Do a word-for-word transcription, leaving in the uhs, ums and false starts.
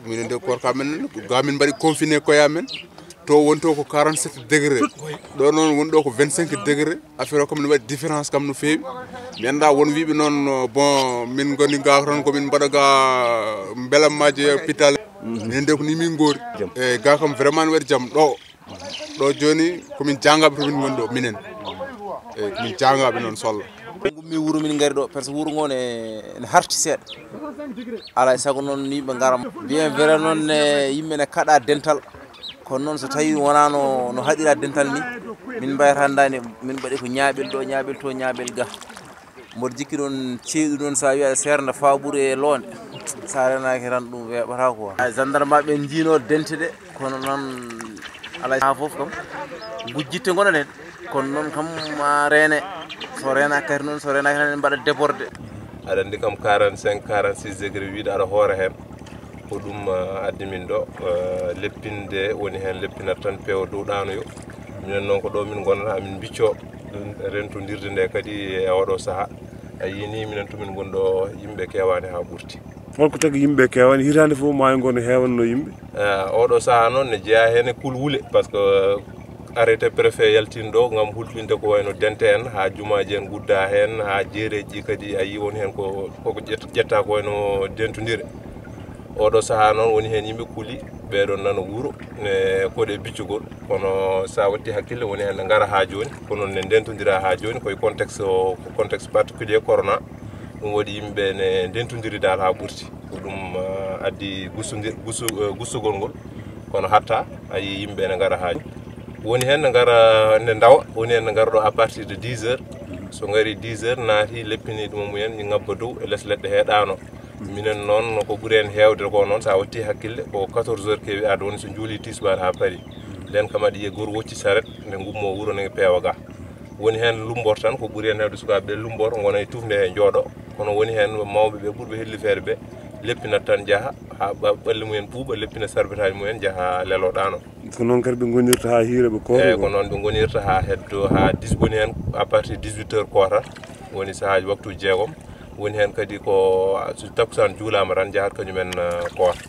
Minen de, korka men, ga min mbaɗi confiné koye amen. To woni to ko quarante-sept degré. Ɗo noon woni ɗo ko vingt-cinq degré. Affaire o kam ne waɗi différence kam no feewi. Mi annda won wiiɓe noon, bon, min ngoni ga tan ko min mbaɗa ga mbelammaji e hôpital. Minen de ko ni min ngori. Jam. Eyyi, ga kam vraiment ne waɗi jam ɗo. Ɗo joni ko min janggaɓe to min ngoni ɗo minen. Eyyi, ko min janggaɓe noon so Allah. Min ngummi wuro min ngari ɗo, parce que wuro ngo ne, ne harti seeɗa. Alaa e sago noon yimɓe ngara. Bien vrai noon ne yimɓe ne kaɗa dental. Kono noon so tawi wonano no haɗira dental ni, min mbayata ndaani, min mbaɗi ko ñaaɓel ɗo, ñaaɓel to, ñaaɓel ga. Mboɗo jikki ɗon ceeɗu ɗon, so a wiya seernde faaɓuru e loonde, so a renaaki tan ɗum weeɓata quoi. Ay, gendarme ɓe njiino dente ɗe, kono noon alaa haa fof kam gujjitte ngona ɗen. Kono noon kam ma reene, so reenaaki kadi noon, so reenaaki tan en mbaɗa débordé. Aɗa anndi kam quarante-cinq, quarante-six degré wiide aɗa hoora heen. Ko ɗum, eh, addi min ɗo, eh, leppinde, woni heen leppinat tan peewa dow ɗaanoyo. Minen noon ko ɗo min ngonata, amin mbiccoo rentondirde nde kadi e oɗo sahaa. A yii ni minen to min ngoni ɗo yimɓe keewaani haa ɓurti. Holko tagi yimɓe keewaani? Hitaande fof maayo ngo no heewanno yimɓe. Eh, oɗo sahaa noon ne jeyaa heen e kulwule, par ce que arrêté préfet yaltinɗo ngam hulɓinde ko wayno dente en, haa jumaaji en ngudda heen, haa jeereeji kadi a yii won heen ko, koko ƴet-, ƴetta ko wayno dentondire. Oɗo sahaa noon woni heen yimɓe kuli, ɓeɗon nana wuro, ne koɗe biccugol, kono sa watti hakkille woni heen ne ngara haa jooni, kono ne ndentondira haa jooni, koye contexte o, ko contexte particulier corona, ɗum waɗi yimɓe ne ndentondiri dal haa ɓurti. Ko ɗum, eh, addi gusundi-, gusu-, eh, gustugol ngol, kono hatta a yii yimɓe ne ngara haa jooni. Woni heen ne ngara ne ndawa, woni heen ne ngara ɗo à partir de dix heures. So ngari dix heures, naati leppini ɗum mumen, ngabba dow e les leɗɗe he ɗaano. Minen noon, ko ɓuri en heewde ko noon, so a watti hakkille, ko quatorze heures kewi arde, woni so juuli tisbaar haa paari. Nden kam aɗa yiya goor wocci saret, nde ngummo wuro, nde peewa ga. Woni heen lumbor tan, ko ɓuri en heewde sukaaɓe ɓe lumbor, ngona e tufnde he jooɗo. Kono woni heen mawɓe ɓe ɓurɓe hellifeede ɓe, leppinat tan njaha, haa ɓa-, ɓalli mumen ɓuuɓa, leppina sarbetaaji mumen, njaha lelo ɗaano. Ko noon kadi ɓe ngonirta haa hiira ɓe koota. Eeyi, ko noon ɓe ngonirta haa heddo, haa dix, woni heen à partir de dix-huit heures koota, woni sahaaji waktu jeegom. Woni heen kadi ko so takkusaan juulaama tan njahat kañumen, eh, koota.